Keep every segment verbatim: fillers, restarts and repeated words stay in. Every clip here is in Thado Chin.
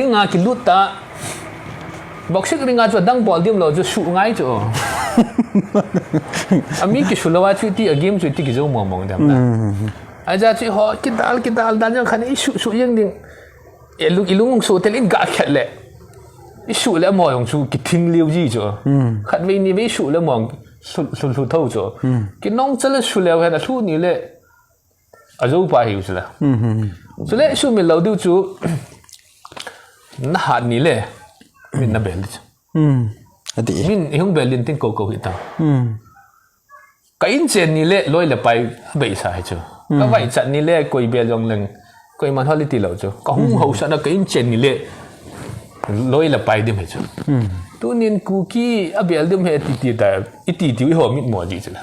Ringa kilut ta. Boxing ringa chu adang bol dim lou chu suh ngai chu. Ami kisu lou a chu iti a game chu iti kijou mong mong dem na. Aja chu ho kidal kidal dal jong khan i suh suh jeng ding. E lung i lung suh tel in ga khet le. I suh le mo jong chu kithing liu ji chu. Khat vei ni vei suh le mo lhu lhu lhu tho chu. Kinong chal le su le hen a lhu ni le. Ajo pa hiu chu la. Chu le suh mi lou diu chu. Na hat ni le. Min na bel chu. Ati. Min i hung bel din tin ko ko hi ta. Ka in chen ni le loi le pai a beisa hi chu. Ka vai chat ni le koi bel jong leng. Koi man holi ti lou chu. Ka hung hausa na ka in chen ni le. Loi le pai dim hi chu. Tunin Kuki a bel dim hi ti ti ta. I ti ti i ho mit mo ji chu la.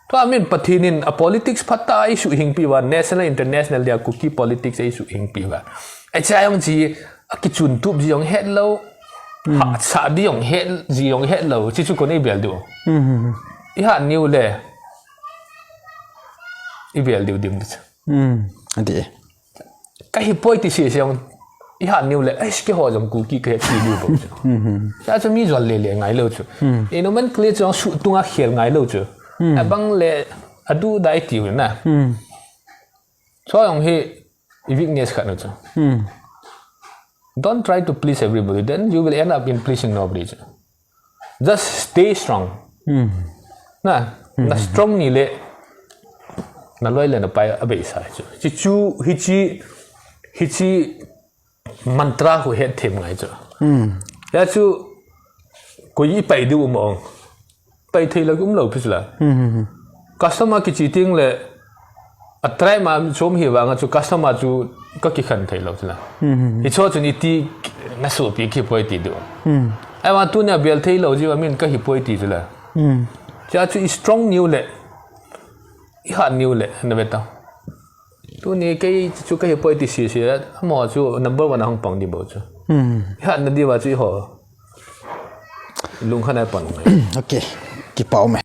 Tua min Pathen in a politics phat a i suh hing pi va, national, international dia Kuki politics a i suh hing pi va. Ai cha jong chi a kichun tup ji jong het lou. Ha sa di jong het ji jong het lou. Chi chu kon i bel diu. I hat niu le. I bel diu dim di chu. Ati. Ka hi poi ti si si jong. I hat niu le. Ai ke ho jong Kuki ka he ti diu bo chu. Cha chu mi jol le le ngai lou chu. I nomenclature jong suh tunga khel ngai lou chu. Abang le adu dai ti u na. Chu jong hi i weakness khat na chu. Don't try to please everybody, then you will end up in pleasing nobody chu. Just stay strong. Na, na strong ni le na loi le na pai a beisa chu. Chi chu hi chi hi chi mantra hu het them ngai chu. Ya chu koi i pai diu um ong. Pai thei lou um lou phi chu la. Customer kichi ting le a try ma chom hi vang a chu customer chu ka kikhen thei lou chu la. Hi chu chu ni ti na su pi ki poi ti diu. Ai wa tu na bel thei lou ji wa min ka hi poi ti chu la. Cha chu i strong niu le. I hat niu le na ve ta. Tuni kei chu ka hi poi ti si si a, mo chu number one a hung pang di bo chu. I hat na di wa chu i ho. Lung khan ai pang ngai. Okay. Kipau me.